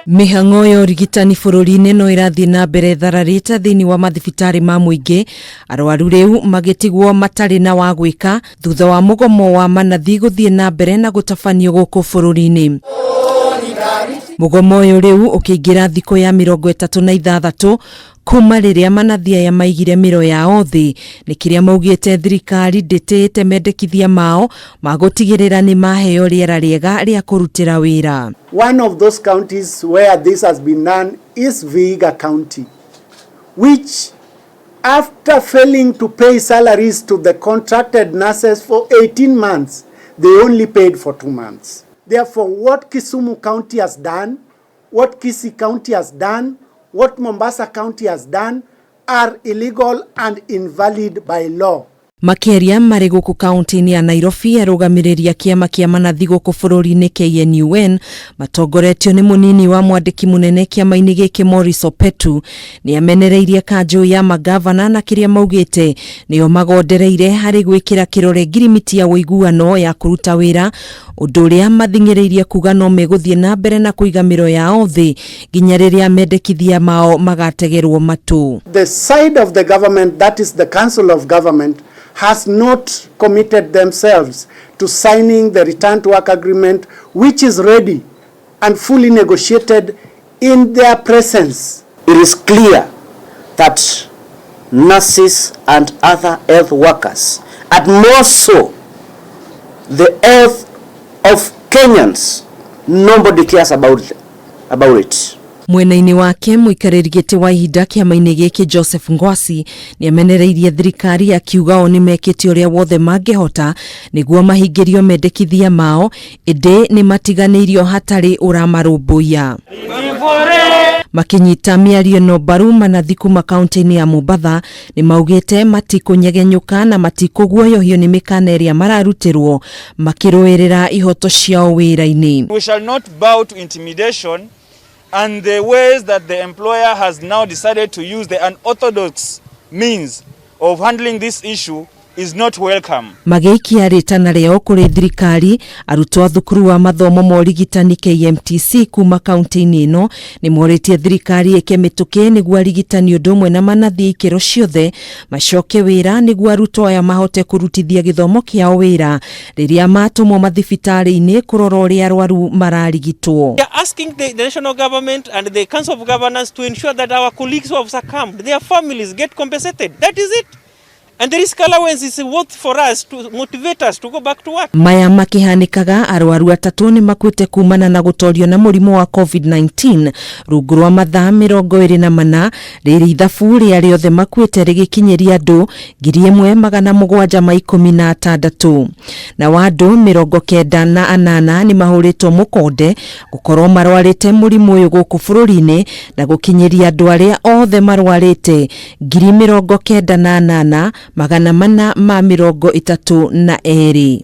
Mĩhang'o ya ũrigitani bũrũri-inĩ no ĩrathiĩ na mbere ĩthararĩte thĩinĩ wa mathibitarĩ ma mũingĩ, arwaru rĩu magĩtigwo matarĩ na wa gwĩka thutha wa mũgomo wa manathi gũthiĩ na mbere na gũtabanio gũkũ bũrũri-inĩ. Mũgomo ũyũ rĩu ũkĩingĩra thikũ ya 36 kuma rĩrĩa manathi aya maigire mĩro yao thĩ nĩ kĩrĩa maugĩte thirikari ndĩtĩĩte mendekithia mao ma gũtigĩrĩra nĩ maheo rĩera rĩega rĩa kũrutĩra wĩra. One of those counties where this has been done is Vihiga County, which after failing to pay salaries to the contracted nurses for 18 months, they only paid for 2 months. Therefore, what Kisumu County has done, what Kisii County has done, what Mombasa County has done are illegal and invalid by law. Makĩaria marĩ gũkũ kaunti-inĩ ya Nairobi, arũgamĩrĩri a kĩama kĩa manathi gũkũ bũrũri-inĩ KNUN matongoretio nĩ mũnini wa mwandĩki mũnene kĩama-inĩ gĩkĩ Maurice Opetu nĩ amenereirie kanjũ ya magavana na kĩrĩa maugĩte nĩo magondereire harĩ gwĩkĩra kĩrore ngirimiti ya ũiguano ya kũruta wĩra, ũndũ ũrĩa mathing'ĩrĩirie kuga no megũthiĩ na mbere na kũiga mĩro yao thĩ nginya rĩrĩa mendekithia mao magategerwo matũ. The side of the government, that is the Council of Government, has not committed themselves to signing the return to work agreement, which is ready and fully negotiated in their presence. It is clear that nurses and other health workers, and more so the health of Kenyans, nobody cares about it. Mwena-inĩ wake, mũikarĩri gĩtĩ wa ihinda kĩama-inĩ gĩkĩ Joseph Ngwasi nĩ amenereirie thirikari akiuga o nĩ mekĩte ũrĩa wothe mangĩhota nĩguo mahingĩrio mendekithia mao, ĩndĩ nĩ matiganĩirio hatarĩ ũramarũmbũiya. Makinyita mĩario ĩno mbaru, manathi kuma kaunti-inĩ ya Mombatha nĩ maugĩte matikũnyegenyũka na matikũguoyohio nĩ mĩkana ĩrĩa mararutĩrwo makĩrũĩrĩra ihoto ciao wĩra-inĩ. We shall not bow to intimidation and the ways that the employer has now decided to use the unorthodox means of handling this issue is not welcome. Magĩikia rĩtana rĩao kũrĩ thirikari, arutwo a thukuru wa mathomo ma ũrigitani KMTC kuma kaunti-inĩ ĩno nĩ morĩtie thirikari ĩke mĩtũkĩ nĩguo arigitani ũndũ ũmwe na manathi ikĩro ciothe macoke wĩra nĩguo arutwo aya mahote kũrutithia gĩthomo kĩao wĩra rĩrĩa matũmwo mathibitarĩ-inĩ kũrora ũrĩa arwaru mararigitwo. We are asking the national government and the Council of Governors to ensure that our colleagues who have succumbed, their families get compensated. That is it. And the risk allowance is worth for us to motivate us to go back to work. Maya makĩhanĩkaga, arwaru atatũ nĩ makuĩte kumana na gũtorio na mũrimũ wa COVID-19 rungu rwa mathaa 24, rĩrĩ ithabu rĩa rĩothe makuĩte rĩgĩkinyĩria andũ 1716, na wa andũ 98 nĩ mahũrĩtwo mũkonde gũkorwo marwarĩte mũrimũ ũyũ gũkũ bũrũri-inĩ, na gũkinyĩria andũ arĩa othe marwarĩte 98,432.